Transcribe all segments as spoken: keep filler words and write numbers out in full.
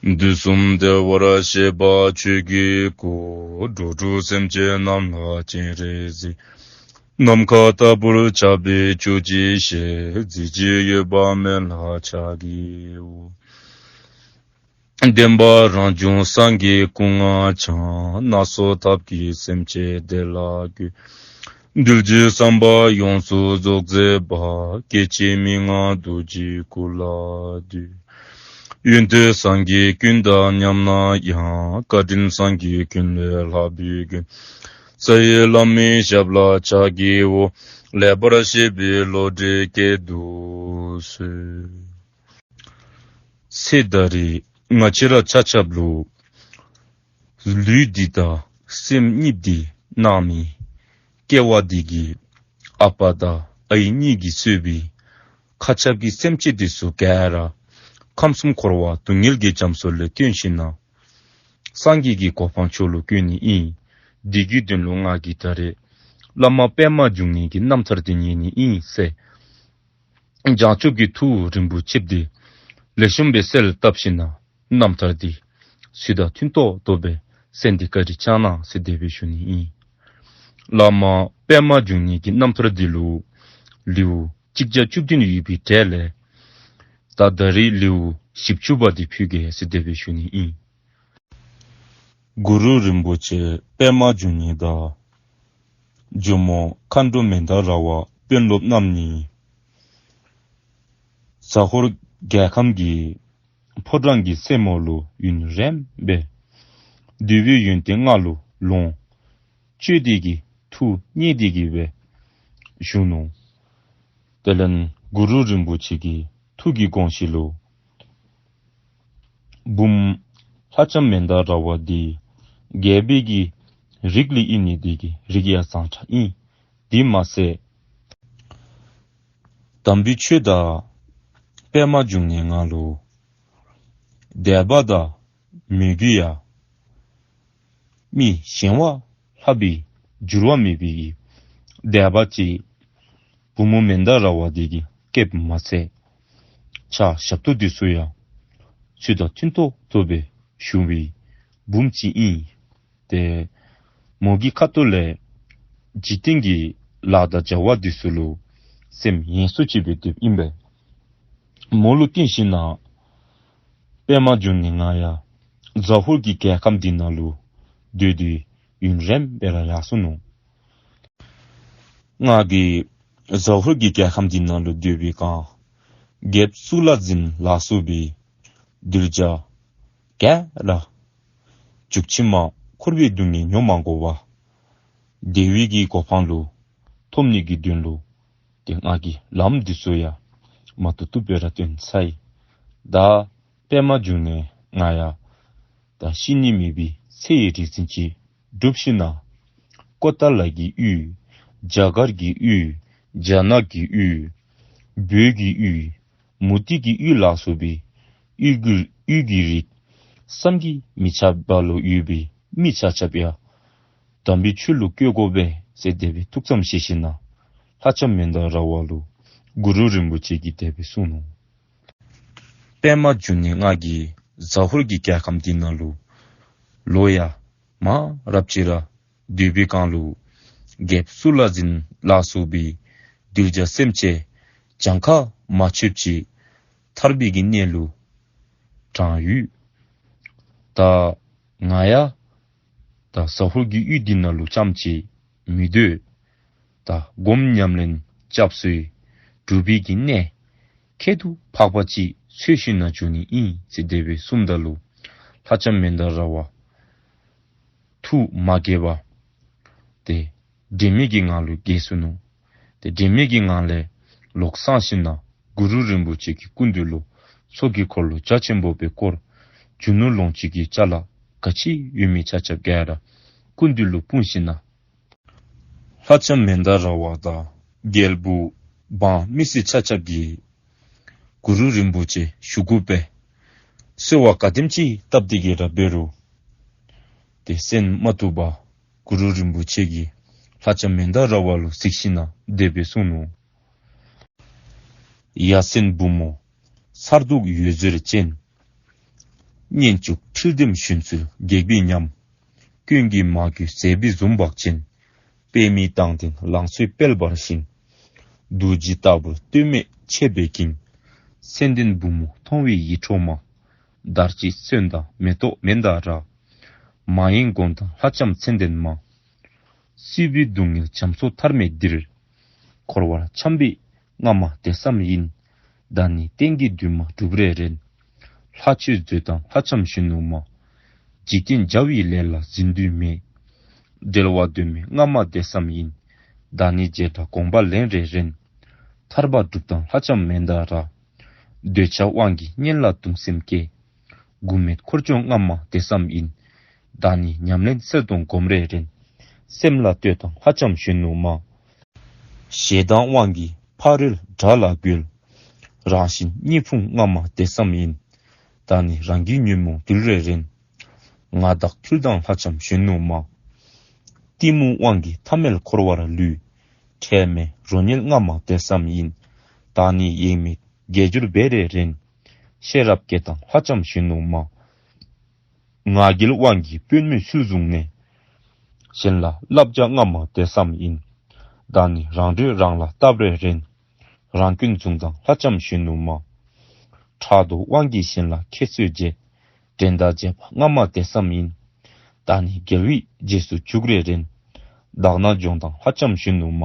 དུས་གསུམ་བདེ་བར་གཤེགས་པ་ཆོས་ཀྱི་སྐུ། འགྲོ་དྲུག་སེམས་ཅན་རྣམས་ལ་སྤྱན་རས་གཟིགས། ནམ་མཁའ་ལྟ་བུར་ཁྱབ་པའི་ཆོས་ཀྱི་ཞལ། གཟི་བརྗིད་འོད་དཔག་མེད་ལ་ཕྱག་བགྱིའོ། བདེན་པ་རང་བྱུང་སངས་རྒྱས་སྐུ་ལྔ་འཆང་། སྣ་ཚོགས་ཐབས་ཀྱིས་སེམས་ཅན་བདེ་ལ་འགོད། གདུལ་བྱའི་བསམ་པ་ཡོངས་སུ་རྫོགས་མཛད་པ། སྐྱེ་འཆི་མི་མངའ་རྡོ་རྗེའི་སྐུ་ལ་འདུད། ཡོན་ཏན་སངས་རྒྱས་ཀུན་དང་མཉམ་ན་ཡང་། བཀའ་དྲིན་སངས་རྒྱས་ཀུན་ལས་ལྷག་པའི་མགོན། རྩ་བའི་བླ་མའི་ཞབས་ལ་ཕྱག་བགྱིའོ། ལེགས་པར་བཤད་པའི་བློ་གྲོས་བསྐྱེད་དུ་གསོལ། ཚེ་ད་རེས་ང་བཅས་ར་ཆ་ཁྱབ་ལུ་ལུས་འདི་དང་སེམས་གཉིས་འདི་གནང་མི་སྐྱེ་བ་འདི་གི་ཨ་པ་དང་ཨའི་གཉིས་ཀྱིས་གཙོས་པའི་མཁའ་ཁྱབ་ཀྱི་སེམས་ཅན་འདི་ཚུ་ག་ར་ཁམས་གསུམ་འཁོར་བ་སྡུག་བསྔལ་གྱི་རྒྱ་མཚོ་ལས་བཏོན་ཞིནམ་ལས་སངས་རྒྱས་ཀྱི་གོ་འཕང་མཆོག་ལུ་བཀོད་ནི་ཨིན། འདི་གི་དོན་ལུ་ང་གིས་ད་རེས་བླ་མ་པདྨ་འབྱུང་གནས་ཀྱི་རྣམ་ཐར་འདི་ཉན་ནི་ཨིན་ཟེར། བྱང་ཆུབ་ཀྱི་ཐུགས་རིན་པོ་ཆེ་འདི་ལེགས་ཤོམ་སྦེ་གསལ་བཏབ་ཞིནམ་ལས་རྣམ་ཐར་འདི་ཚུལ་དང་མཐུན་ཏོག་ཏོ་སྦེ་གསན་ཏེ་བཀའ་དྲིན་བསྐྱང་གནང་ཟེར་དེ་སྦེ་ཞུ་ནི་ཨིན། བླ་མ་པདྨ་འབྱུང་གནས་ཀྱི་རྣམ་ཐར་འདི་ལུ་ལེའུ་གཅིག་བརྒྱ་བཅུ་བདུན་ཡོད་པའི་གྲས་ལས་ད་ད་རེས་ལེའུ་བཞི་བཅུ་པ་འདི་ཕུལ་གེ་ཟེར་དེ་སྦེ་ཞུ་ནི་ཨིན། གུ་རུ་རིན་པོ་ཆེ་པདྨ་འབྱུང་གནས་དང་ཇོ་མོ་མཁའ་འགྲོ་མན་དཱ་ར་བ་དཔོན་སློབ་རྣམ་གཉིས་ཟ་ཧོར་རྒྱལ་ཁམས་ཀྱི་ཕོ་བྲང་གི་རྩེ་མོ་ལུ་ཡུན་རིངམོ་སྦེ་འདུལ་བའི་ཡོན་ཏན་ལྔ་ལུ་ལོངས་སྤྱོད་དེ་གིས་ཐུགས་མཉེས་ཏེ་གིས་སྦེ་བཞུགས་ནུག། དེ་ལས་གུ་རུ་རིན་པོ་ཆེ་གི་ཐུགས་ཀྱི་དགོངས་གཞི་ལུ་བུམོ་ལྷ་ལྕམ་མན་དཱ་ར་བ་འདི་རྒྱལ་པོའི་གི་རིགས་ལས་ཨིན་ནི་དེ་གིས་རིགས་ཡང་བཟང་དྲགས་ཨིན། དེ་མ་ཚད་དམ་པའི་ཆོས་དང་པདྨ་འབྱུང་གནས་ལྔ་ལུ་དད་པ་དང་མོས་གུས་ཡང་མི་གཞན་བ་ལྷག་པའི་འགྱུར་བ་མེད་པའི་གི་དད་པ་ཅིག་བུམོ་མན་དཱ་ར་བ་འདི་གིས་བསྐྱེདཔ་མ་ཚད་ཕྱག་ཞབས་ཏོག་འདི་ཚུ་ཡང་ཚུལ་དང་མཐུན་ཏོག་ཏོ་སྦེ་བཞུགས་པའི་བུམོ་ཅིག་ཨིན། ཏེ་མོ་གི་ཁ་ཐུག་ལས་འཇིག་རྟེན་གྱི་ལཱ་དང་བྱ་བ་འདི་ཚུ་ལུ་སེམས་ཡེངས་སུ་ཅིག་སྦེ་སྡོདཔ་ཨིན་པས། མོ་ལུ་བརྟེན་ཞིནམ་ལས་པདྨ་འབྱུང་གནས་ང་ཡང་ཟ་ཧོར་གྱི་རྒྱལ་ཁམས་འདི་ནང་ལུ་སྡོད་དེ་ཡུན་རིངམོ་སྦེ་ར་ཡར་སོ་ནུག། ང་གིས་ཟ་ཧོར་གྱི་རྒྱལ་ཁམས་འདི་ནང་ལུ་སྡོད་པའི་སྒང་རྒྱལཔོ་གཙུག་ལག་འཛིན་ལ་སོགས་པའི་གདུལ་བྱ་ག་ར་འཇིག་ཆེ་མ་འཁོར་བའི་སྡུག་བསྔལ་མྱོང་མ་དགོ་པར་བདེ་བའི་གི་གོ་འཕང་ལུ་ཐོབ་ནི་གི་དོན་ལུ་ཏེ་ང་གིས་ལམ་འདི་ཚུ་ཡང་མ་བཏུབ་བཏུབ་སྦེ་ར་སྟོན་ཚར་ཡི། ད་པདྨ་འབྱུང་གནས་ང་ཡང་ད་ཤི་ནི་མེད་པའི་ཚེ་ཡི་རིག་འཛིན་ཅིག་སྒྲུབ་ཞིནམ་ལས་ཀོ་ཏ་ལ་གི་ཡུལ་རྒྱ་གར་གྱི་ཡུལ་རྒྱ་ནག་གི་ཡུལ་བོད་ཀྱི་ཡུལ་མུ་སྟེགས་ཀྱི་ཡུལ་ལ་སོགས་པའི་ཡུལ་གྱི་ཡུལ་གྱི་རིགས་བསམ་གྱིས་མི་ཁྱབ་པ་ལུ་ཡོད་པའི་མི་ཆ་ཁྱབ་ཡང་དམ་པའི་ཆོས་ལུ་བཀོད་དགོ་པས་ཟེར་དེ་སྦེ་ཐུགས་བསམ་བཞེས་ཞིནམ་ལས་ལྷ་ལྕམ་མན་དཱ་ར་བ་ལུ་གུ་རུ་རིན་པོ་ཆེ་གིས་དེ་སྦེ་གསུངས་ནུག། པདྨ་འབྱུང་གནས་ང་གིས་ཟ་ཧོར་གྱི་རྒྱལ་ཁམས་འདི་ནང་ལུ་ལོ་ཡང་མང་རབས་ཅིག་ར་སྡོད་པའི་སྒང་ལུ་རྒྱལཔོ་གཙུག་ལག་འཛིན་ལ་སོགས་པའི་གདུལ་བྱ་སེམས་ཅན་གྱངས་ཁ་མ་ཆོདཔ་ཅིག་ཐར་པའི་གི་གནས་ལུ་དྲངས་ཡོད། ད་ང་ཡང་ད་ཟ་ཧོར་གྱི་ཡུལ་འདི་ནང་ལུ་རྐྱངམ་གཅིག་མི་སྡོད། ད་སྒོམ་ཉམས་ལེན་རྐྱབ་སའི་སྒྲུབ་པའི་གི་གནས་ཁྱད་དུ་འཕགས་པ་ཅིག་འཚོལ་ཞིནམ་ལས་འགྱོ་ནི་ཨིན་ཟེར་དེ་སྦེ་གསུངམ་ད་ལུ་ལྷ་ལྕམ་མན་དཱ་ར་བ་ཐུགས་མ་དགྱེས་པར་ཏེ་དྲན་མེད་ཀྱི་ངང་ལུ་འགྱེལ་སོ་ནུག། ཏེ་དྲན་མེད་ཀྱི་ངང་ལས་ལོག་སོང་ཞིནམ་ལས་གུ་རུ་རིན་པོ་ཆེ་གི་སྐུ་མདུན་ལུ་ཚོགས་ཀྱི་འཁོར་ལོ་རྒྱ་ཆེན་པོ་སྦེ་བསྐོར། རྒྱུ་ནོར་ལོངས་སྤྱོད་ཀྱི་ཅ་ལ་ག་ཅི་ཡོད་མི་ཆ་ཁྱབ་ག་ར་སྐུ་མདུན་ལུ་སྤུངས་ཞིནམ་ལས་ལྷ་ལྕམ་མན་དཱ་ར་བ་དང་རྒྱལ་བུ་འབངས་མི་སེར་ཆ་ཁྱབ་ཀྱིས་གུ་རུ་རིན་པོ་ཆེ་ཞུ་དགོ་པས་གསོལ་བ་ག་དེམ་ཅིག་བཏབ་སྟེ་གི་ར་འབད་རུང་ཏེ་གསན་མ་བཏུབ་པར་གུ་རུ་རིན་པོ་ཆེ་གིས་ལྷ་ལྕམ་མན་དཱ་ར་བ་ལུ་གཟིགས་ཞིནམ་ལས་དེ་སྦེ་གསུངས་ནུག། ཡ་མཚན་བུ་མོ་མཚར་སྡུག་འོད་ཟེར་ཅན། གཉེན་ལྕུག་འཁྲིལ་ལྡེམ་ཞུན་ཚུལ་སྒེག་པའི་ཉམས། ཀུན་གྱིས་མ་གུས་མཛེས་པའི་འཛུམ་བག་ཅན། པདྨའི་མདངས་ལྡན་ལང་ཚོའི་དཔལ་འབར་ཞིང་། རྡོ་རྗེ་ལྟ་བུར་སྟོད་སྨད་ཕྱེད་པའི་གིང་། མཚན་ལྡན་བུ་མོ་མཐོང་བས་ཡིད་འཕྲོག་མ། དར་ཅིག་སོན་དང་མེ་ཏོག་མན་དཱ་ར། མ་ཡེངས་སྒོམ་དང་ལྷ་ལྕམ་མཚན་ལྡན་མ། སྲིད་པའི་སྡུག་བསྔལ་རྒྱ་མཚོ་མཐར་མེད་འདིར། འཁོར་བར་འཁྱམས་པའི་སྔ་མ་དེ་ཙམ་ཡིན། ད་ནི་གཏན་གྱི་འདུན་མ་འགྲུབ་རེ་རན། ལྷ་ཆོས་མཛོད་དང་ལྷ་ལྕམ་གཞོན་ནུ་མ། འཇིག་རྟེན་བྱ་བའི་ལས་ལ་འཛིན་དུས་མེད། འབྲེལ་བ་གདོད་མའི་སྔ་མ་དེ་ཙམ་ཡིན། ད་ནི་རྗེས་འབྲང་དགོངས་པ་ལེན་རེ་རན། ཐར་པ་སྒྲུབ་དང་ལྷ་ལྕམ་མན་དཱ་ར། འདོད་ཆགས་དབང་གིས་གཉེན་ལ་གདུང་སེམས་སྐྱེ། འགུག་མེད་འཁོར་སྐྱོང་སྔ་མ་དེ་ཙམ་ཡིན། ད་ནི་ཉམས་ལེན་གསལ་སྟོང་སྒོམ་རེ་རན། སེམས་ལ་ལྟོས་དང་ལྷ་ལྕམ་གཞོན་ནུ་མ། ཞེ་སྡང་དབང་གིས་ཕ་རོལ་དགྲ་ལ་རྒོལ། རང་བཞིན་གཉིས་ཕུང་སྔ་མ་དེ་ཙམ་ཡིན། ད་ནི་རང་རྒྱུད་ཉོན་མོངས་འདུལ་རེ་རན། ང་བདག་ཐུལ་དང་ལྷ་ལྕམ་གཞོན་ནུ་མ། གཏི་མུག་དབང་གིས་ཐ་མལ་འཁོར་བར་ལུས། ཁྲེལ་མེད་རོ་ཉལ་སྔ་མ་དེ་ཙམ་ཡིན། ད་ནི་ཡེངས་མེད་དགེ་སྦྱོར་འབད་རེ་རན། ཤེས་རབ་སྐྱེ་དང་ལྷ་ལྕམ་གཞོན་ནུ་མ། ང་རྒྱལ་དབང་གིས་དཔོན་མོའི་ཚུལ་བཟུང་ནས། གཞན་ལ་བསླབ་བྱ་སྔ་མ་དེ་ཙམ་ཡིན། ད་ནི་རང་གྲོས་རང་ལ་བཏབ་རེ་རན། རང་སྐྱོན་བཟུང་དང་ལྷ་ལྕམ་གཞོན་ནུ་མ། ཕྲག་དོག་དབང་གིས་གཞན་ལ་ཁྱད་གསོད་བྱེད། འགྲན་ཟླ་བྱེད་པ་སྔ་མ་དེ་ཙམ་ཡིན། ད་ནི་རྒྱལ་བའི་རྗེས་སུ་འཇུག་རེ་རན། དག་སྣང་སྦྱོང་དང་ལྷ་ལྕམ་གཞོན་ནུ་མ།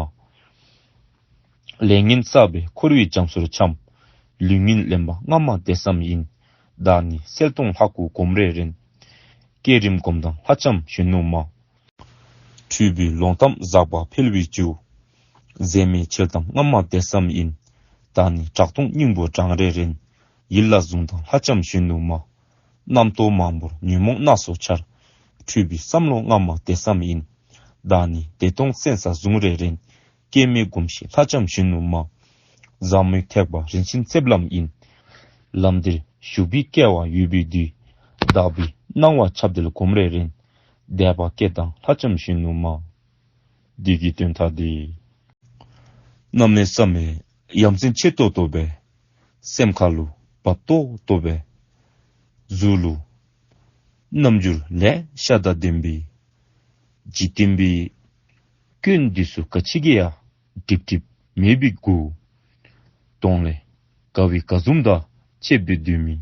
ལས་ངན་བསགས་པས་འཁོར་བའི་རྒྱ་མཚོར་འཁྱམས། ལུས་ངན་ལེན་པ་སྔ་མ་དེ་ཙམ་ཡིན། ད་ནི་གསལ་སྟོང་ལྷ་སྐུ་སྒོམ་རེ་རན། བསྐྱེད་རིམ་སྒོམ་དང་ལྷ་ལྕམ་གཞོན་ནུ་མ། འཁྲུལ་པའི་ལོང་གཏམ་ཟག་པ་འཕེལ་བའི་རྒྱུ། མཛེས་མའི་འཆལ་གཏམ་སྔ་མ་དེ་ཙམ་ཡིན། ད་ནི་གྲགས་སྟོང་སྙིང་པོ་བགྲང་རེ་རན། ཡིད་ལ་བཟུང་དང་ལྷ་ལྕམ་གཞོན་ནུ་མ། རྣམ་རྟོག་མང་པོར་ཉོན་མོངས་སྣ་ཚོགས་འཆར། འཁྲུལ་པའི་བསམ་བློ་སྔ་མ་དེ་ཙམ་ཡིན། ད་ནི་བདེ་སྟོང་སེམས་ས་བཟུང་རེ་རན། སྐྱེ་མེད་སྒོམ་ཞིག་ལྷ་ལྕམ་གཞོན་ནུ་མ། ཟབ་མོའི་ཐེག་པ་རིན་ཆེན་རྩིབས་ལམ་ཡིན། ལམ་འདིར་ཞུགས་པའི་སྐལ་བ་ཡོད་པའི་དུས། དག་པའི་སྣང་བ་ཁྱབ་བརྡལ་སྒོམ་རེ་རན། དད་པ་སྐྱེ་དང་ལྷ་ལྕམ་གཞོན་ནུ་མ། འདི་གི་དོན་དག་འདི། གནམ་མེད་ས་མེད་ཡ་མཚན་ཆེ་ཏོག་ཏོ་སྦེ། སེམས་ཁ་ལུ་བབ་ཏོག་ཏོ་སྦེ། གཟུགས་ལུ་རྣམ་འགྱུར་ལེ་ཤ་དང་ལྡན་པའི། འཇིག་རྟེན་པའི་སྐྱོན་འདི་ཚུ་ག་ཅི་གིས་ཡང་སྒྲིབ་སྒྲིབ་མེད་པའི་གུ། གདོང་ལས་དགའ་བའི་དགའ་འཛུམ་དང་བཅས་པའི་སྡོད་མི།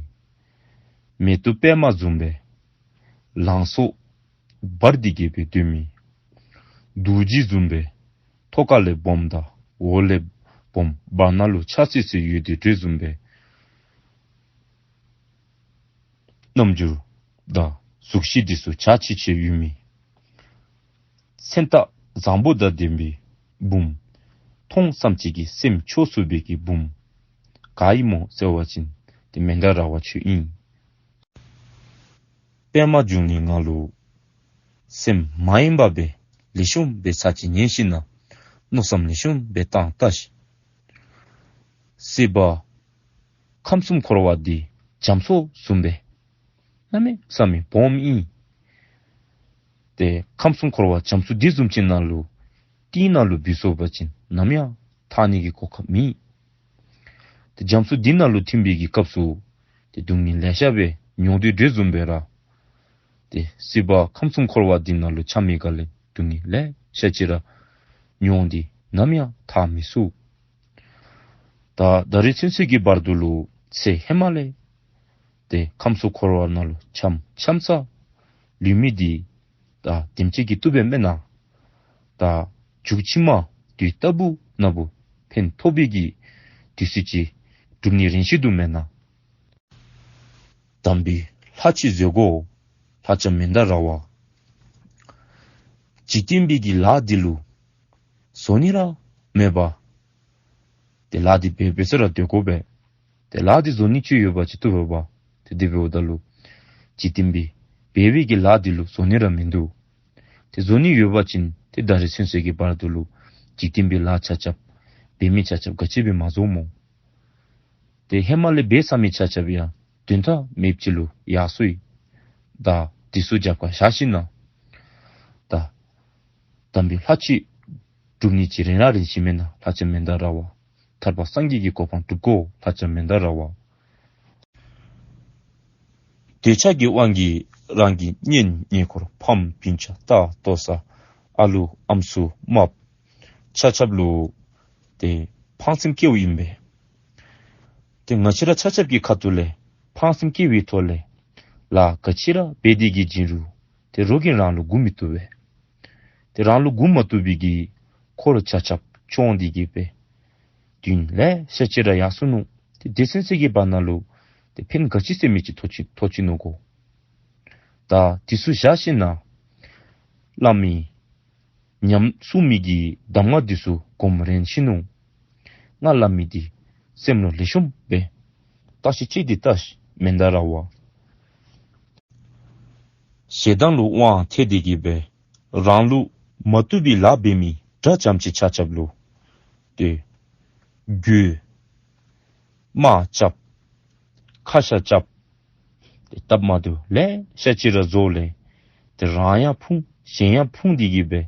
མེ་ཏོག་པདྨ་བཟུམ་སྦེ་ལང་ཚོ་འབར་ཏེ་གི་སྦེ་སྡོད་མི། རྡོ་རྗེ་བཟུམ་སྦེ་ཐོག་ཁ་ལས་སྦོམ་དང་འོག་ལས་སྦོམ་བར་ན་ལུ་ཆགས་སི་སི་ཡོད་དེ་འདྲ་བཟུམ་སྦེ་རྣམ་འགྱུར་དང་གཟུགས་གཞི་འདི་ཚུ་འཇའ་ཆི་ཆི་ཡོད་མི། མཚན་རྟགས་བཟང་པོ་དང་ལྡན་པའི་བུམོ། མཐོང་ཙམ་ཅིག་གིས་སེམས་ཆོས་སུ་འབད་ཀྱི་བུམོ། ག་ཨིན་མོ་ཟེར་བ་ཅིན་ཏེ་མན་དཱ་ར་བ་ཁྱོད་ཨིན། པདྨ་འབྱུང་གནས་ང་ལུ་སེམས་མ་ཡེངས་པ་སྦེ་ལེགས་ཤོམ་སྦེ་ཚར་ཅིག་ཉན་ཞིནམ་ལས་མནོ་བསམ་ལེགས་ཤོམ་སྦེ་བཏང་ལྟ་ཤིག། སྲིད་པ་ཁམས་གསུམ་འཁོར་བ་འདི་རྒྱ་མཚོ་བཟུམ་སྦེ་གནམ་མེད་ས་མེད་སྦོམ་ཨིན། ཏེ་ཁམས་གསུམ་འཁོར་བ་རྒྱ་མཚོ་འདི་བཟུམ་ཅིག་ནང་ལུ་ཏེ་ནང་ལུ་བུད་སོང་པ་ཅིན་ནམ་ཡང་ཐར་ནི་གི་གོ་སྐབས་མེད། ཏེ་རྒྱ་མཚོ་འདི་ནང་ལུ་ཐིམ་པའི་གི་སྐབས་སུ་ཏེ་སྡུག་བསྔལ་ལེ་ཤ་སྦེ་མྱོང་དོ་འདྲ་བཟུམ་སྦེ་ར། ཏེ་སྲིད་པ་ཁམས་གསུམ་འཁོར་བ་འདི་ནང་ལུ་འཁྱམས་མི་ག་ལས་སྡུག་བསྔལ་ལེ་ཤ་ཅིག་ར་མྱོང་སྟེ་ནམ་ཡང་ཐར་མི་ཚུགས། ད་ད་རིས་ཚུན་ཚོད་ཀྱི་བར་དུ་ལུ་ཚེ་ཧེ་མ་ལས་ཏེ་ཁམས་གསུམ་འཁོར་བ་ནང་ལུ་འཁྱམས་འཁྱམས་ས་ལུས་མི་འདི་ད་དེམ་ཅིག་གིས་བཏུབ་པས་མེན་ན། ད་མཇུག་ཕྱི་མ་དུས་རྟག་བུ་ན་བུ་ཕན་ཐོགས་པའི་གི་དུས་ཚོད་ཅིག་སྒྲུབ་ནི་རན་ཤི་དོ་མེན་ན། དམ་པའི་ལྷ་ཆོས་མཛད་དགོ་ལྷ་ལྕམ་མན་དཱ་ར་བ། འཇིག་རྟེན་པའི་གི་ལཱ་འདི་ལུ་བཟོ་ནི་ར་མེད་པ། ཏེ་ལཱ་འདི་འབད་འབད་ས་ར་སྡོད་དགོ་པས། ཏེ་ལཱ་འདི་བཟོ་ནི་ཅིག་ཡོད་པ་ཅིན་བཏུབ་པས། ཏེ་དེ་འབདཝ་ད་ལུ་འཇིག་རྟེན་པའི་འབད་བའི་གི་ལཱ་འདི་ལུ་བཟོ་ནི་ར་མིན་འདུག། ཏེ་བཟོ་ནི་ཡོད་པ་ཅིན་ཏེ་ད་རིས་ཚུན་ཚོད་ཀྱི་བར་དུ་ལུ་འཇིག་རྟེན་པའི་ལཱ་ཆ་ཁྱབ་འབད་མི་ཆ་ཁྱབ་ག་ཅི་སྦེ་མ་བཟོ་མོ། ཏེ་ཧེ་མ་ལས་འབད་ཚར་མི་ཆ་ཁྱབ་ཡང་དོན་དག་མེདཔ་ཅིག་ལུ་ཡར་སོ་ཡི། ད་འདི་ཚུ་རྒྱབ་ཁར་བཞག་ཞིནམ་ལས་ད་དམ་པའི་ལྷ་ཆོས་སྒྲུབ་ནི་ཅིག་རན་ར་རན་ཤི་མེན་ན་ལྷ་ལྕམ་མན་དཱ་ར་བ། ཐར་པ་སངས་རྒྱས་ཀྱི་གོ་འཕང་སྒྲུབ་དགོ་ལྷ་ལྕམ་མན་དཱ་ར་བ། འདོད་ཆགས་ཀྱི་དབང་གིས་རང་གི་གཉེན་ཉེ་འཁོར་ཕམ་སྤུན་ཆ་ལྟ་ལྟོ་ས་ཨ་ལུ་ཨམ་སྲུ་རྨགཔ་ཆ་ཁྱབ་ལུ་ཏེ་ཕངས་སེམས་སྐྱེཝ་ཨིན་པས། ཏེ་ང་བཅས་ར་ཆ་ཁྱབ་ཀྱི་ཁ་ཐུག་ལས་ཕངས་སེམས་སྐྱེ་བའི་ཐོག་ལས་ལཱ་ག་ཅི་ར་འབད་དེ་གི་བྱིན་རུང་ཏེ་རོགས་ཀྱིས་རང་ལུ་མགུ་མི་འཐོམ་པས། ཏེ་རང་ལུ་མགུ་མ་འཐོམ་པའི་གི་འཁོར་ཆ་ཁྱབ་སྐྱོང་སྟེ་གི་སྦེ་དུས་ལེ་ཤ་ཅིག་ར་ཡར་སོ་ནུག། ཏེ་དེ་ཚུན་ཚོད་ཀྱི་བར་ན་ལུ་ཏེ་ཕན་ག་ཅི་ཟེར་མི་ཅིག་ཐོགས་ཅི་ཐོགས་ཅི་ནུག་གོ། ད་དེ་ཚུ་བཞག་ཞིནམ་ལས་བླ་མའི་ཉམས་སྲུང་མི་གི་གདམས་ངག་འདི་ཚུ་སྒོམ་རན་ཞིན་ནུག། ང་བླ་མའི་འདི་སེམས་ལུ་ལེགས་ཤོམ་སྦེ་བརྟག་ཞིབ་ཅིག་འདི་བལྟ་ཤིག་མན་དྷ་ར་བ། ཞེ་སྡང་ལུ་དབང་ཐལ་ཏེ་གི་སྦེ་རང་ལུ་མ་བཏུབ་པའི་ལཱ་འབད་མི་དགྲ་ཙམ་ཅིག་ཆ་ཁྱབ་ལུ་ཏེ་རྒོལ་དམག་རྐྱབ་ཁ་ཤ་རྐྱབ་ཏེ་སྟབས་མ་བདེཝ་ལེ་ཤ་ཅིག་ར་བཟོ་ལས་ཏེ་རང་ཡང་ཕུང་གཞན་ཡང་ཕུང་སྟེ་གི་སྦེ་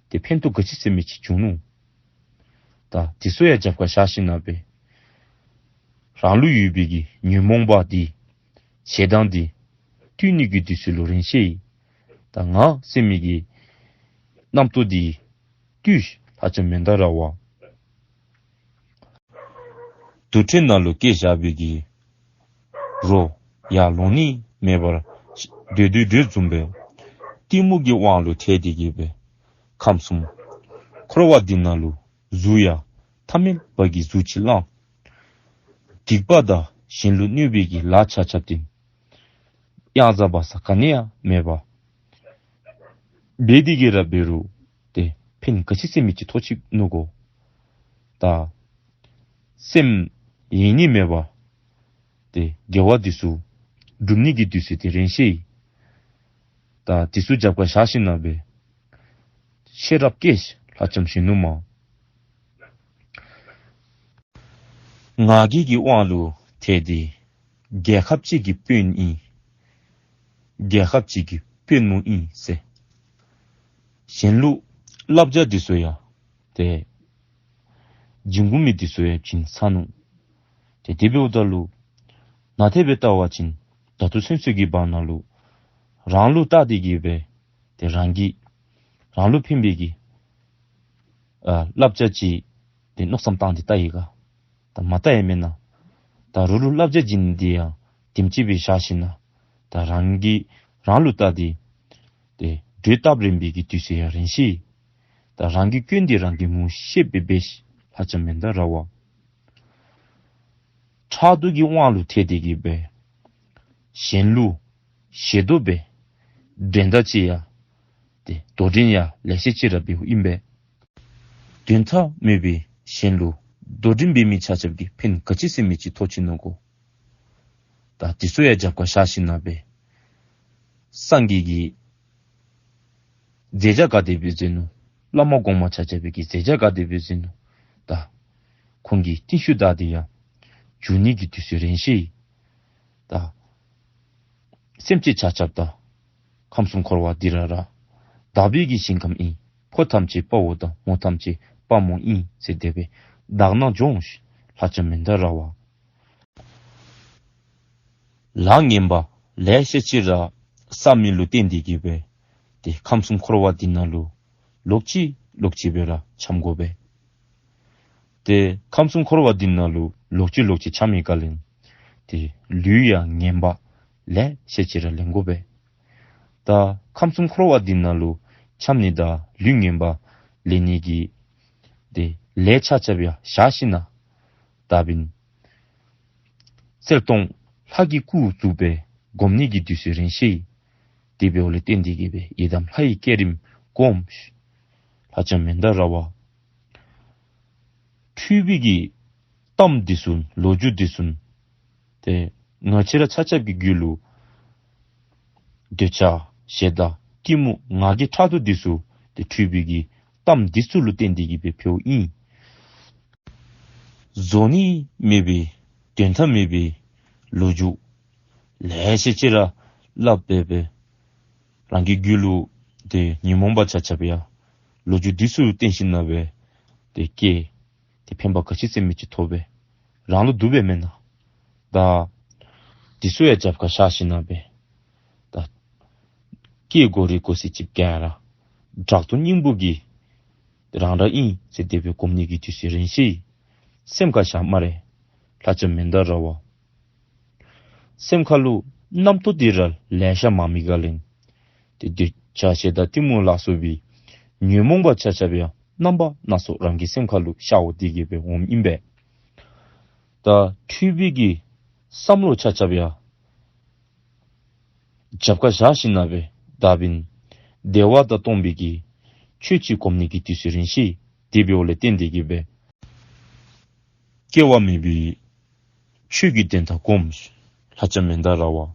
ཏེ་ཕན་ཐོགས་ག་ཅི་ཟེར་མི་ཅིག་བྱུང་ནུག། ད་དེ་ཚུ་ཡང་རྒྱབ་ཁར་བཞག་ཞིནམ་ལས་རང་ལུ་ཡོད་པའི་གི་ཉོན་མོངས་པ་འདི་ཞེ་སྡང་འདི་བཏུལ་ནི་གི་དུས་ཚོད་ལུ་རན་ཤེས། ད་ང་ཟེར་མི་གི་རྣམ་རྟོག་འདི་བཏུལ་ཤིག་ལྷ་ལྕམ་མན་དྷ་ར་བ། དུར་ཁྲོད་ནང་ལུ་བསྐྱལ་བཞག་པའི་གི་རོ་ཡར་ལོང་ནི་མེད་པར་སྡོད་སྡོད་སྡོདཔ་བཟུམ་སྦེ་གཏི་མུག་གི་དབང་ལུ་ཐལ་ཏེ་གི་སྦེ་ཁམས་གསུམ་འཁོར་བ་འདི་ནང་ལུ་གཟུགས་ཡང་ཐ་མལ་པ་གི་གཟུགས་ཅིག་བླངས། སྡིག་པ་དང་གཞན་ལུ་གནོད་པའི་གི་ལཱ་ཆ་ཁྱབ་འདི་གཡང་ཟ་བ་ཟ་ག་ནི་ཡང་མེད་པར་འབད་དེ་གི་ར་འབད་རུང་ཏེ་ཕན་ག་ཅི་ཟེར་མི་ཅིག་ཐོགས་ཅི་ནུག་གོ། ད་སེམས་ཡེངས་ནི་མེད་པར་ཏེ་དགེ་བ་འདི་ཚུ་སྒྲུབ་ནི་གི་དུས་ཚོད་འདི་རན་ཤེས། ད་དེ་ཚུ་རྒྱབ་ཁར་བཞག་ཞིནམ་ལས་ཤེས་རབ་བསྐྱེད་ལྷ་ལྕམ་གཞོན་ནུ་མ། ང་རྒྱལ་གྱི་དབང་ལུ་ཐལ་ཏེ་རྒྱལ་ཁབ་ཅིག་གི་དཔོན་ཨིན། རྒྱལ་ཁབ་ཅིག་གི་དཔོན་མོ་ཨིན་ཟེར། གཞན་ལུ་བསླབ་བྱ་འདི་ཚུ་ཡང་ཏེ་བྱིན་དགོ་མི་འདི་ཚུ་ཡང་བྱིན་ཚར་ནུག། ཏེ་དེ་འབདཝ་ད་ལུ་ནཱ་ཏེ་སྦེ་བལྟ་བ་ཅིན་ད་ལྟོ་ཚུན་ཚོད་ཀྱི་བར་ན་ལུ་རང་ལུ་བལྟ་སྟེ་གི་སྦེ་ཏེ་རང་གིས་རང་ལུ་ཕན་པའི་གི་ཨ་བསླབ་བྱ་ཅིག་ཏེ་མནོ་བསམ་བཏང་སྟེ་བལྟ་ཡི་ག། ད་མ་བལྟ་ཡང་མེན་ན། ད་རོགས་ལུ་བསླབ་བྱ་བྱིན་ནི་འདི་ཡང་དེམ་ཅིག་སྦེ་བཞག་ཞིནམ་ལས་ད་རང་གིས་རང་ལུ་བལྟ་སྟེ་ཏེ་གྲོས་བཏབ་རན་པའི་གི་དུས་ཚོད་ཡང་རན་ཤེས། ད་རང་གི་སྐྱོན་འདི་རང་གིས་ངོ་ཤེསཔ་སྦེ་འབད་ཤིག་ལྷ་ལྕམ་མན་དྷ་ར་བ། ཕྲག་དོག་གི་དབང་ལུ་ཐལ་ཏེ་གི་སྦེ་གཞན་ལུ་ཞེ་དོགས་འབད་འགྲན་ཟླ་ཅིག་ཡང་ཏེ་དོ་འགྲན་ཡང་ལེ་ཤ་ཅིག་ར་འབདཝ་ཨིན་པས། དོན་དག་མེད་པའི་གཞན་ལུ་དོ་འགྲན་འབད་མི་ཆ་ཁྱབ་ཀྱིས་ཕན་ག་ཅི་ཟེར་མི་ཅིག་ཐོགས་ཅི་ནུག་གོ། ད་དེ་ཚུ་ཡང་རྒྱབ་ཁར་བཞག་ཞིནམ་ལས་སངས་རྒྱས་ཀྱི་མཛད་བྱ་ག་དེ་སྦེ་མཛད་ནུག། བླ་མ་གོང་མ་ཆ་ཁྱབ་ཀྱི་མཛད་བྱ་ག་དེ་སྦེ་མཛད་ནུག། ད་ཁོང་གི་རྟིང་ཤུལ་བདའ་སྟེ་ཡང་འགྱོ་ནི་གི་དུས་ཚོད་རན་ཤེས། ད་སེམས་ཅན་ཆ་ཁྱབ་དང་ཁམས་གསུམ་འཁོར་བ་འདི་ར་ར་བདག་པོའི་གི་ཞིང་ཁམས་ཨིན། ཕོ་ཐམས་ཅད་དཔའ་བོ་དང་མོ་ཐམས་ཅད་དཔའ་མོ་ཨིན་ཟེར་དེ་སྦེ་དག་སྣང་སྦྱོངས་ཤིག་ལྷ་ལྕམ་མན་དྷ་ར་བ། ལཱ་ངན་པ་ལེ་ཤ་ཅིག་ར་བསགས་མི་ལུ་བརྟེན་ཏེ་གི་སྦེ་ཏེ་ཁམས་གསུམ་འཁོར་བ་འདི་ནང་ལུ་ལོག་ཅི་ལོག་ཅི་སྦེ་ར་འཁྱམས་དགོ་པས། ཏེ་ཁམས་གསུམ་འཁོར་བ་འདི་ནང་ལུ་ལོག་ཅི་ལོག་ཅི་འཁྱམས་མི་ག་ལས་ཏེ་ལུས་ཡང་ངན་པ་ལེ་ཤ་ཅིག་ར་ལེན་དགོ་པས། ད་ཁམས་གསུམ་འཁོར་བ་འདི་ནང་ལུ་འཁྱམས་ནི་དང་ལུས་ངན་པ་ལེན་ནི་གི་ཏེ་ལས་ཆ་ཁྱབ་ཡང་བཞག་ཞིནམ་ལས་ད་འབདན་གསལ་སྟོང་ལྷ་གི་སྐུ་བཞུགས་སྦེ་སྒོམ་ནི་གི་དུས་ཚོད་རན་ཤེས། དེ་འབདཝ་ལས་བརྟེན་ཏེ་གི་སྦེ་ཡི་དམ་ལྷ་ཡི་བསྐྱེད་རིམ་སྒོམས་ཤིག་ལྷ་ལྕམ་མན་དྷ་ར་བ། འཁྲུལ་པའི་གི་གཏམ་འདི་ཚུ་ལོ་རྒྱུས་འདི་ཚུ་ཏེ་ང་བཅས་ར་ཆ་ཁྱབ་ཀྱི་རྒྱུད་ལུ་འདོད་ཆགས་ཞེ་སྡང་གཏི་མུག་ང་རྒྱལ་ཕྲག་དོག་འདི་ཚུ་ཏེ་འཁྲུལ་པའི་གི་གཏམ་འདི་ཚུ་ལུ་བརྟེན་ཏེ་གི་སྦེ་འཕེལཝ་ཨིན། བཟོ་ནི་མེད་པའི་དོན་དག་མེད་པའི་ལོ་རྒྱུས་ལེ་ཤ་ཅིག་ར་སླབ་སྦེ་སྦེ་རང་གི་རྒྱུད་ལུ་ཏེ་ཉོན་མོངས་པ་ཆ་ཁྱབ་ཡང་ལོ་རྒྱུས་འདི་ཚུ་བརྟེན་ཞིནམ་ལས་སྦེ་ཏེ་སྐྱེ། ཏེ་ཕན་པ་ག་ཅི་ཟེར་མི་ཅིག་ཐོབ་པས། རང་ལུ་སྡུག་པས་མེན་ན། ད་འདི་ཚུ་ཡང་རྒྱབ་ཁར་བཞག་ཞིནམ་ལས་སྦེ་ སྐྱེ་དགོ་རིགས་དགོ་ས་ཅིག་ག་ར་དྲག་ཏུ་སྙིང་པོ་གི་རང་ར་ཨིན་ཟེར་དེ་སྦེ་སྒོམ་ནི་གི་དུས་ཚོད་རན་ཤེས། སེམས་ཁར་བཞག་སྨ་རེ། ལྷ་ལྕམ་མན་དཱ་ར་བ། སེམས་ཁར་ལུ་རྣམ་རྟོག་འདི་ར་ལེ་ཤ་མང་མི་ག་ལས། ཏེ་འདོད་ཆགས་ཞེ་སྡང་གཏི་མུག་ལ་སོགས་པའི་ཉོན་མོངས་པ་ཆ་ཁྱབ་ཡང་རྣམ་པ་སྣ་ཚོགས་རང་གི་སེམས་ཁར་ལུ་ཤར་འོང་སྟེ་གི་སྦེ་འོངམ་ཨིན་པས། ད་འཁྲུལ་པའི་གི་བསམ་བློ་ཆ་ཁྱབ་ཡང་རྒྱབ་ཁར་བཞག་ཞིནམ་ལས་སྦེ་ད་འབདན་བདེ་བ་དང་སྟོང་པའི་གི་ཆོས་ཅིག་སྒོམ་ནི་གི་དུས་ཚོད་རན་ཤེས། དེ་འབདཝ་ལས་བརྟེན་ཏེ་གི་སྦེ་སྐྱེ་བ་མེད་པའི་ཆོས་ཀྱི་དོན་དག་སྒོམ། ལྷ་ལྕམ་མན་དཱ་ར་བ།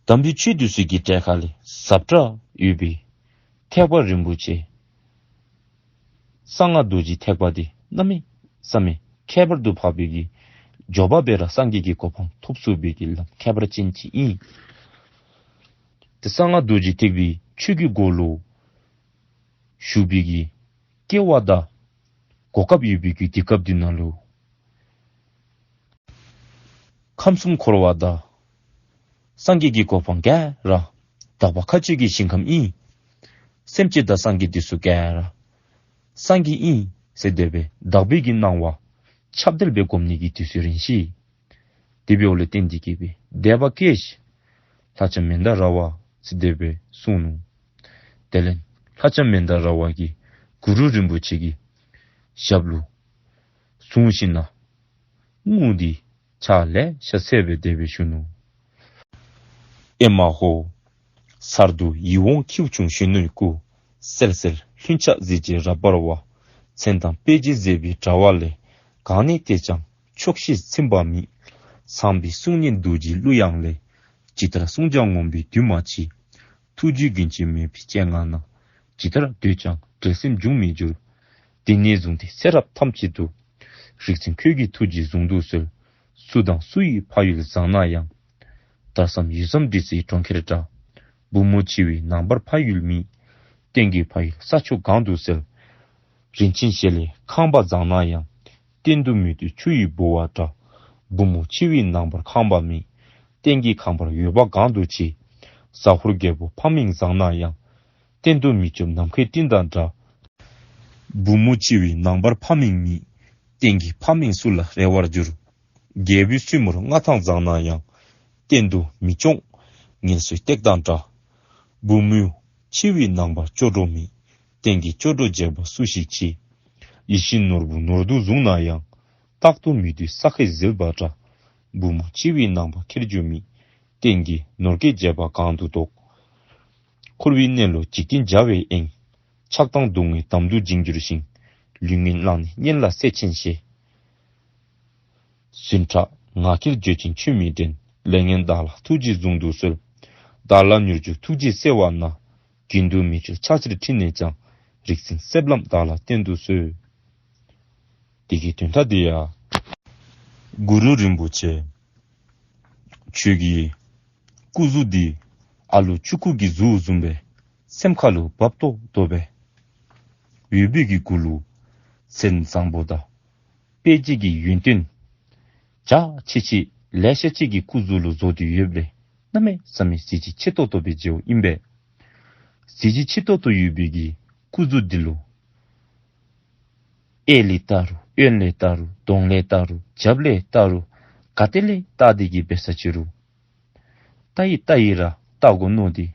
དམ་པའི་ཆོས་འདི་ཚུ་གི་གྲས་ཁ་ལས་ཟབ་དྲགས་ཡོད་པའི་ཐེག་པ་རིན་པོ་ཆེ་གསང་སྔགས་རྡོ་རྗེ་ཐེག་པ་འདི་གནམ་མེད་ས་མེད་ཁྱད་པར་དུ་འཕགས་པའི་གི་མགྱོགས་པ་སྦེ་ར་སངས་རྒྱས་ཀྱི་གོ་འཕང་ཐོབ་ཚུགས་པའི་གི་ལམ་ཁྱད་པར་ཅན་ཅིག་ཨིན། ཏེ་གསང་སྔགས་རྡོ་རྗེ་ཐེག་པའི་ཆོས་ཀྱི་སྒོ་ལུ་ཞུགས་པའི་གི་སྐལ་བ་དང་གོ་སྐབས་ཡོད་པའི་གི་དུས་སྐབས་འདི་ནང་ལུ་ཁམས་གསུམ་འཁོར་བ་དང་སངས་རྒྱས་ཀྱི་གོ་འཕང་ག་ར་དག་པ་མཁའ་སྤྱོད་ཀྱི་ཞིང་ཁམས་ཨིན། སེམས་ཅན་དང་སངས་རྒྱས་འདི་ཚུ་ག་ར་སངས་རྒྱས་ཨིན་ཟེར་དེ་སྦེ་དག་པའི་གི་སྣང་བ་ཁྱབ་གདལ་སྦེ་སྒོམ་ནི་གི་དུས་ཚོད་རན་ཤེས། དེ་འབདཝ་ལས་བརྟེན་ཏེ་གི་སྦེ་དད་པ་བསྐྱེད། ལྷ་ལྕམ་མན་དཱ་ར་བ་ཟེར་དེ་སྦེ་གསུངས་ནུག། དེ་ལས་ལྷ་ལྕམ་མན་དཱ་ར་བ་གིས་གུ་རུ་རིན་པོ་ཆེ་གི་ཞབས་ལུ་བཟུང་ཞིནམ་ལས་དངུལ་འདི་ཕྱག་ལེ་ཤ་འཚལ་སྦེ་དེ་སྦེ་ཞུ་ནུག། ཨེ་མ་ཧོ། གསར་དུ་ཡིད་འོང་ཁྱེའུ་ཆུང་གཞོན་ནུའི་སྐུ། གསལ་གསལ་ལྷུན་ཆགས་གཟི་བརྗིད་རབ་འབར་བ། མཚན་དང་དཔེ་བྱད་མཛེས་པའི་དྲ་བ་ལས། གང་གནས་དེ་ཀྱང་ཕྱོགས་བཞིར་ཚིམ་པ་མེད། ཚངས་པའི་གསུང་སྙན་རྡོ་རྗེའི་གླུ་དབྱངས་ལས། ཇི་ལྟར་གསུངས་ཀྱང་ངོམས་པའི་འདུན་མ་ཆེ། ཐུགས་རྗེའི་རྒྱུན་ཆད་མེད་པའི་སྤྱན་སྔ་ན། ཇི་ལྟར་འདོད་ཀྱང་འབྲལ་སེམས་འབྱུང་མི་འགྱུར། དེ་ནས་བཟུང་སྟེ་ཚེ་རབས་ཐམས་ཅད་དུ། རིག་འཛིན་ཁྱོད་ཀྱི་ཐུགས་རྗེས་གཟུང་དུ་གསོལ། སུ་དང་སུ་ཡི་ཕ་ཡུལ་བཟང་ན་ཡང་། དར་ཟམ་ཡུལ་ཟམ་འབྲི་སའི་གྲོང་ཁྱེར་འདྲ། བུ་མོ་འཆི་བའི་ནངས་པར་ཕ་ཡུལ་མེད། གཏན་གྱི་ཕ་ཡུལ་ས་ཕྱོགས་གང་དུ་གསལ། རིན་ཆེན་ཞལ་ལས་ཁང་པ་བཟང་ན་ཡང་། གཏན་དུ་མི་སྡོད་ཆུ་ཡི་ལྦུ་བ་འདྲ། བུ་མོ་འཆི་བའི་ནངས་པར་ཁང་པ་མེད། གཏན་གྱི་ཁང་པར་འོས་པ་གང་དུ་མཆིས། ཟ་ཧོར་རྒྱལ་པོ་ཕ་མིང་བཟང་ན་ཡང་། གཏན་དུ་མི་སྐྱོབ་ནམ་མཁའི་སྤྲིན་དང་འདྲ། བུ་མོ་འཆི་བའི་ནངས་པར་ཕ་མིང་མེད། གཏན་གྱི་ཕ་མིང་སུ་ལ་རེ་བར་འགྱུར། རྒྱལ་པོའི་བཙུན་མོར་མངའ་ཐང་བཟང་ན་ཡང་། གཏན་དུ་མི་སྐྱོང་ངལ་གསོའི་སྟེགས་དང་འདྲ། བུ་མོ་འཆི་བའི་ནངས་པར་སྐྱོ་གྲོགས་མེད། གཏན་གྱི་སྐྱོ་གྲོགས་བྱེད་པ་སུ་ཞིག་མཆིས། ཡིད་བཞིན་ནོར་བུ་ནོར་དུ་བཟུང་ན་ཡང་། རྟག་ཏུ་མི་སྡོད་ས་ཁའི་ཟིལ་པ་འདྲ། བུ་མོ་འཆི་བའི་ནངས་པ་ཁྱེར་རྒྱུ་མེད། གཏན་གྱི་ནོར་སྐལ་བྱེད་པ་གང་དུ་གཏོགས། འཁོར་བའི་གནས་ལུགས་འཇིག་རྟེན་བྱ་བའི་དབྱིངས། ཆགས་སྡང་སྡུག་བསྔལ་འདམ་དུ་འབྱིང་འགྱུར་ཞིང་། ལུས་ངན་བླངས་ནས་གཉེན་ལ་བརྩེ་ཆེན་བྱེད། ཟུངས་ཁྲག་ངག་འཁྱལ་བརྗོད་ཅིང་ཆོས་མི་དྲན། ལས་ངན་བདག་ལ་ཐུགས་རྗེས་གཟུང་དུ་གསོལ། བདག་ལ་མྱུར་འབྱོན་ཐུགས་རྗེས་བརྩེ་བ་ན། རྒྱུན་དུ་མི་འཆོལ་ཕྱག་ཕྱིར་ཕྲིན་ལས་ཀྱང་། རིག་འཛིན་གསེབ་ལམ་བདག་ལ་བསྟན་དུ་གསོལ། དེ་གི་དོན་དག་འདི་ཡང་གུ་རུ་རིན་པོ་ཆེ་ཁྱོད་ཀྱི་སྐུ་གཟུགས་འདི་ཨ་ལུ་ཆུང་ཀུ་གི་གཟུགས་བཟུམ་སྦེ་སེམས་ཁ་ལུ་བབ་ཏོག་ཏོ་སྦེ་ཡོད་པའི་གི་གུ་ལུ་མཚན་བཟང་པོ་དང་དཔེ་བྱད་ཀྱི་ཡོན་ཏན་འཇའ་ཆི་ཆི་ལེ་ཤ་ཅིག་གི་སྐུ་གཟུགས་ལུ་བཟོ་སྟེ་ཡོདཔ་ལས་གནམ་མེད་ས་མེད་གཟི་བརྗིད་ཆེ་ཏོག་ཏོ་སྦེ་མཇལཝ་ཨིན་པས། གཟི་བརྗིད་ཆེ་ཏོག་ཏོ་ཡོད་པའི་གི་སྐུ་གཟུགས་འདི་ལུ་གཡས་ལས་བལྟ་རུང་གཡོན་ལས་བལྟ་རུང་གདོང་ལས་བལྟ་རུང་རྒྱབ་ལས་བལྟ་རུང་ག་ཏེ་ལས་བལྟ་སྟེ་གི་འབད་ས་ཅི་རུང་བལྟ་ཡི་བལྟ་ཡི་ར་བལྟ་དགོ་མནོ་སྟེ་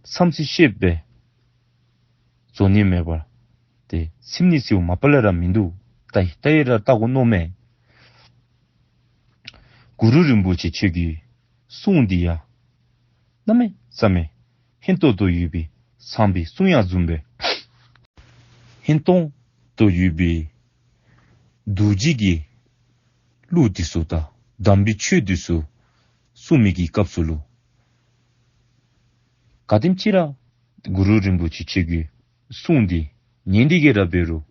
བསམ་རྩེ་ཤེས་པས་བཟོ་ནི་མེད་པར་ཏེ་ཚིམ་ནི་ཟེརཝ་མ་པ་ལས་ར་མིན་འདུག། བལྟ་ཡི་བལྟ་ཡི་ར་བལྟ་དགོ་མནོ་མས། གུ་རུ་རིན་པོ་ཆེ་ཁྱོད་ཀྱི་གསུང་འདི་ཡང་གནམ་མེད་ས་མེད་ཧན་ཏོང་ཏོ་ཡོད་པའི་ཚངས་པའི་གསུང་དབྱངས་བཟུམ་སྦེ་ཧན་ཏོང་ཏོ་ཡོད་པའི་རྡོ་རྗེ་གི་གླུ་འདི་ཚུ་དང་དམ་པའི་ཆོས་འདི་ཚུ་གསུང་མི་གི་སྐབས་སུ་ལུ་ག་དེམ་ཅིག་ར་གུ་རུ་རིན་པོ་ཆེ་ཁྱོད་ཀྱི་གསུང་འདི་ཉན་ཏེ་གི་ར་འབད་རུང་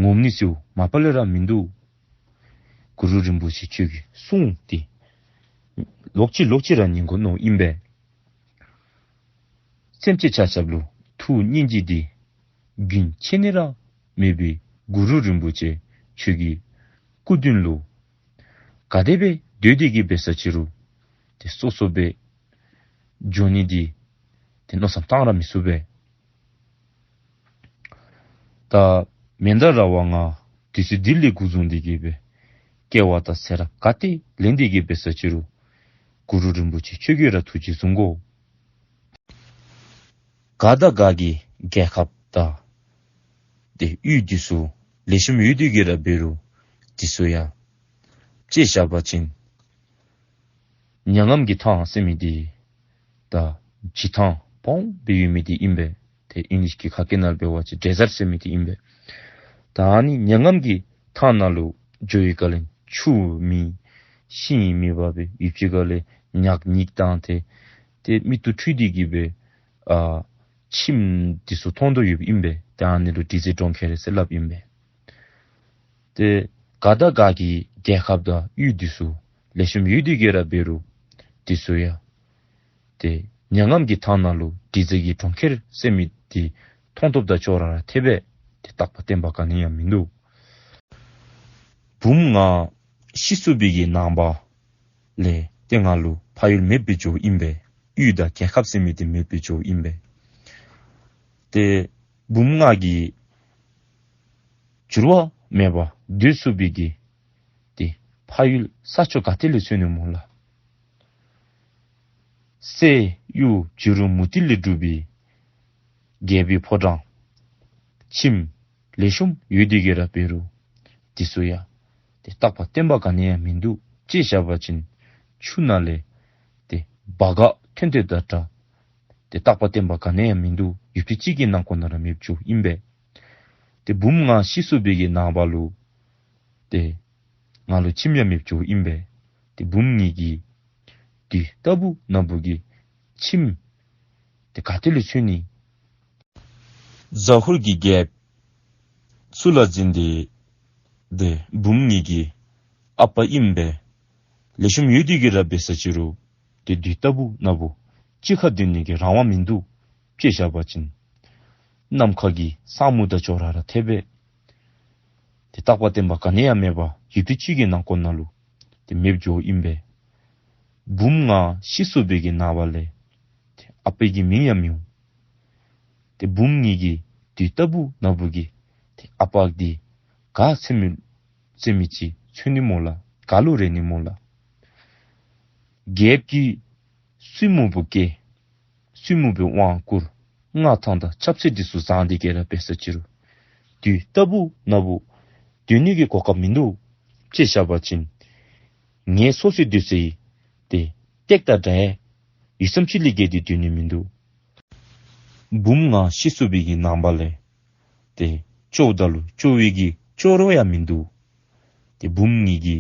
ངོམས་ནི་ཟེརཝ་མ་པ་ལས་ར་མིན་འདུག། གུ་རུ་རིན་པོ་ཆེ་ཁྱོད་ཀྱི་གསུང་འདི་ལོག་ཅི་ལོག་ཅི་ར་ཉན་དགོ་མནོཝ་ཨིན་པས། སེམས་ཅན་ཆ་ཁྱབ་ལུ་ཐུགས་སྙིང་རྗེ་འདི་རྒྱུན་ཆད་ནི་ར་མེད་པའི་གུ་རུ་རིན་པོ་ཆེ་ཁྱོད་ཀྱི་སྐུ་མདུན་ལུ་ག་དེ་སྦེ་སྡོད་དེ་གི་འབད་ས་ཅི་རུང་ཏེ་སོ་སོ་སྦེ་ འགྱོ་ནི་འདི་ཏེ་མནོ་བསམ་བཏང་ར་མི་ཚུགས་པས། ད་མེ་མདའ་ར་བ་ང་དུས་ཚོད་འདི་ལས་འགོ་བཟུང་སྟེ་གི་སྦེ་སྐྱེ་བ་དང་ཚེ་རབས་ག་ཏེ་ལེན་ཏེ་གི་སྦེ་ས་ཅི་རུང་གུ་རུ་རིན་པོ་ཆེ་ཁྱོད་ཀྱིས་ར་ཐུགས་རྗེ་བཟུང་དགོ། ག་དང་ག་གི་རྒྱལ་ཁབ་དང་ཏེ་ཡུལ་འདི་ཚུ་ལེགས་ཤོམ་ཡོད་དེ་གི་ར་འབད་རུང་འདི་ཚུ་ཡང་དཔྱེ་བཞག་པ་ཅིན་མྱ་ངམ་གྱི་ཐང་ཟེར་མི་འདི་ད་བྱེ་ཐང་སྦོམ་སྦེ་ཡོད་མི་འདི་ཨིན་པས། ཏེ་ཨིང་ལིཤ་གི་ཁ་སྐད་ནང་འབད་བ་ཅིན་ཌེ་ཟརཊ་ཟེར་མི་འདི་ཨིན་པས། ད་ཨ་ནི་མྱ་ངམ་གྱི་ཐང་ནང་ལུ་འགྱོ་བའི་སྒང་ལས་ཆུ་མེད་ཤིང་མེད་པར་སྦེ་ཡུདཔ་ཅིག་ཁ་ལས་ཉག་ཉིག་དང་ཏེ་ཏེ་མིག་ཏོ་འཁྲུལ་ཏེ་གི་སྦེ་ཨ་ཁྱིམ་འདི་ཚུ་མཐོང་དོ་ཡོདཔ་ཨིན་པས། ཏེ་ཨ་ནི་ལུ་དྲི་ཟའི་གྲོང་ཁྱེར་ཟེར་སླབ་ཨིན་པས། ཏེ་ག་དང་ག་གི་རྒྱལ་ཁབ་དང་ཡུལ་འདི་ཚུ་ལེགས་ཤོམ་ཡོད་དེ་གི་ར་འབད་རུང་འདི་ཚུ་ཡང་ཏེ་མྱ་ངམ་གྱི་ཐང་ནང་ལུ་དྲི་ཟ་གི་གྲོང་ཁྱེར་ཟེར་མི་འདི་མཐོང་ཐོབ་དང་ཅོག་ར་ར་འཐདཔ་སྦེ་ཏེ་རྟག་པ་བརྟན་པ་ག་ནི་ཡང་མིན་འདུག། བུམོ་ང་ཤི་སོང་བའི་གི་ནངས་པ་ལས་ཏེ་ང་ལུ་ཕ་ཡུལ་མེདཔ་སྦེ་འགྱོཝ་ཨིན་པས། ཡུལ་དང་རྒྱལ་ཁབ་ཟེར་མི་འདི་མེདཔ་སྦེ་འགྱོཝ་ཨིན་པས། ཏེ་བུམོ་ང་གིས་འགྱུར་བ་མེད་པར་སྡོད་ཚུགས་པའི་གི་ཏེ་ཕ་ཡུལ་ས་ཕྱོགས་ག་ཏེ་ལས་འཚོལ་ནི་སྨོ་ལགས། གསེར་གཡུ་བྱུ་རུ་མུ་ཏིག་ལས་གྲུབ་པའི་རྒྱལ་པོའི་ཕོ་བྲང་ཁྱིམ་ལེགས་ཤོམ་ཡོད་དེ་གི་ར་འབད་རུང་འདི་ཚུ་ཡང་ཏེ་རྟག་པ་བརྟན་པ་ག་ནི་ཡང་མིན་འདུག། དཔྱེ་བཞག་པ་ཅིན་ཆུ་ནང་ལས་ཏེ་སྦ་ག་ཐོན་ཏེ་ད་ད་ཏེ་རྟག་པ་བརྟན་པ་ག་ནི་ཡང་མིན་འདུག། ཡུདཔ་ཐེངས་ཅིག་གི་ནང་འཁོད་ནང་ར་མེདཔ་འགྱོཝ་ཨིན་པས། ཏེ་བུམོ་ང་ཤི་སོང་བའི་གི་ནངས་པ་ལུ་ཏེ་ང་ལུ་ཁྱིམ་ཡང་མེདཔ་འགྱོཝ་ཨིན་པས། ཏེ་བུམོ་ངེ་གི་དུས་རྟག་བུ་ན་བུ་གི་ཁྱིམ་ཏེ་ག་ཏེ་ལས་འཚོལ་ནི། ཟ་ཧོར་གྱི་རྒྱལཔོ་ཚུ་ལ་འཛིན་ཏེ་ཏེ་བུམོ་ངེ་གི་ཨ་པ་ཨིན་པས། ལེགས་ཤོམ་ཡོད་དེ་གི་ར་འབད་ས་ཅི་རུང་ཏེ་དུས་རྟག་བུ་ན་བུ་གཅིག་ཁར་སྡོད་ནི་གི་རང་དབང་མིན་འདུག། དཔྱེ་བཞག་པ་ཅིན་ནམ་མཁའ་གི་ས་སྨུག་དང་ཅོག་ར་ར་འཐདཔ་སྦེ་ཏེ་རྟག་པ་བརྟན་པ་ག་ནི་ཡང་མེད་པར་ཡུདཔ་ཐེངས་ཅིག་གི་ནང་འཁོད་ནང་ལུ་ཏེ་མེདཔ་འགྱོཝ་ཨིན་པས། བུམོ་ང་ཤི་སོང་བའི་གི་ནངས་པ་ལས་ཏེ་ཨ་པའི་གི་མིང་ཡང་མི་འོང་། ཏེ་བུམོ་ངེ་གི་དུས་རྟག་བུ་ན་བུ་གི་ཏེ་ཨ་པ་འདི་ག་ཟེར་མི་ཟེར་མི་ཅིག་འཚོལ་ནི་སྨོ་ལགས། ག་ལུ་རེ་ནི་སྨོ་ལགས། རྒྱལཔོ་གིས་བཙུན་མོ་བུ་སྐྱེས། བཙུན་མོ་བུ་དབང་བསྐུར། མངའ་ཐང་དང་ཆབ་སྲིད་འདི་ཚུ་བཟང་སྟེ་གི་ར་འབད་ས་ཅི་རུང་དུས་རྟག་བུ་ན་བུ་སྡོད་ནི་གི་གོ་སྐབས་མིན་འདུག། དཔྱེ་བཞག་པ་ཅིན་ངལ་གསོ་སའི་སྡོད་ས་ཡི་ཏེ་སྟེགས་དང་འདྲ་ཡུད་ཙམ་ཅིག་ལས་བརྒལ་ཏེ་སྡོད་ནི་མིན་འདུག། བུམོ་ང་ཤི་སོང་བའི་གི་ནངས་པ་ལས་ཏེ་ཅོག་དང་ལུ་ཅོག་པའི་གི་ཅོག་རོ་ཡང་མིན་འདུག། ཏེ་བུམོ་ངེ་གི་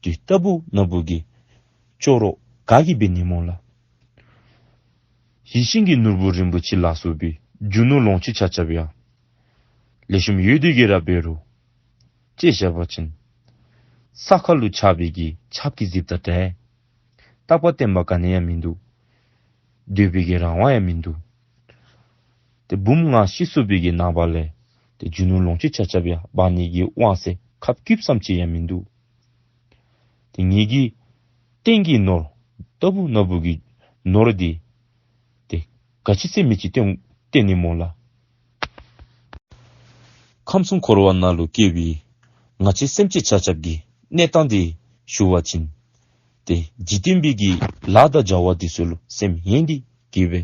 དུས་རྟག་བུ་ན་བུ་གི་ཅོག་རོ་ག་གིས་འབད་ནི་སྨོ་ལགས། ཡིད་བཞིན་གྱི་ནོར་བུ་རིན་པོ་ཆེ་ལ་སོགས་པའི་རྒྱུ་ནོར་ལོངས་སྤྱོད་ཆ་ཁྱབ་ཡང་ལེགས་ཤོམ་ཡོད་དེ་གི་ར་འབད་རུང་དཔྱེ་བཞག་པ་ཅིན་ས་ཁ་ལུ་ཆགས་པའི་གི་ཆརཔ་གི་ཟིལཔ་དང་འདྲ། རྟག་པ་བརྟན་པ་ག་ནི་ཡང་མིན་འདུག། སྡོད་པའི་གི་རང་དབང་ཡང་མིན་འདུག། ཏེ་བུམོ་ང་ཤི་སོང་བའི་གི་ནངས་པ་ལས་ཏེ་རྒྱུ་ནོར་ལོངས་སྤྱོད་ཆ་ཁྱབ་ཡང་འབག་ནི་གི་དབང་ཚད་ཁབ་སྐུདཔ་ཙམ་ཅིག་ཡང་མིན་འདུག། ཏེ་ངེ་གི་རྟེན་གྱི་ནོར་རྟག་བུ་ན་བུ་གི་ནོར་འདི་ཏེ་ག་ཅི་ཟེར་མི་ཅིག་བརྟེན་བརྟེན་ནི་སྨོ་ལགས། ཁམས་གསུམ་འཁོར་བ་ནང་ལུ་སྐྱེ་བའི་ང་བཅས་སེམས་ཅན་ཆ་ཁྱབ་ཀྱི་གནས་སྟངས་འདི་ཞུ་བ་ཅིན་ཏེ་འཇིག་རྟེན་པའི་གི་ལཱ་དང་བྱ་བ་འདི་ཚུ་ལུ་སེམས་གཡེང་སྟེ་གི་སྦེ་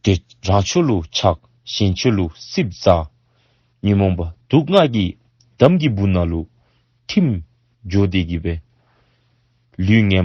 ཏེ་རང་ཕྱོགས་ལུ་ཆགས། གཞན་ཕྱོགས་ལུ་སིབ་ཟ། ཉོན་མོངས་པ་དུག་ལྔ་གི་འདམ་གྱི་སྦུག་ན་ལུ་ཐིམ་འགྱོ་སྟེ་གི་སྦེ་ལུས་ངན་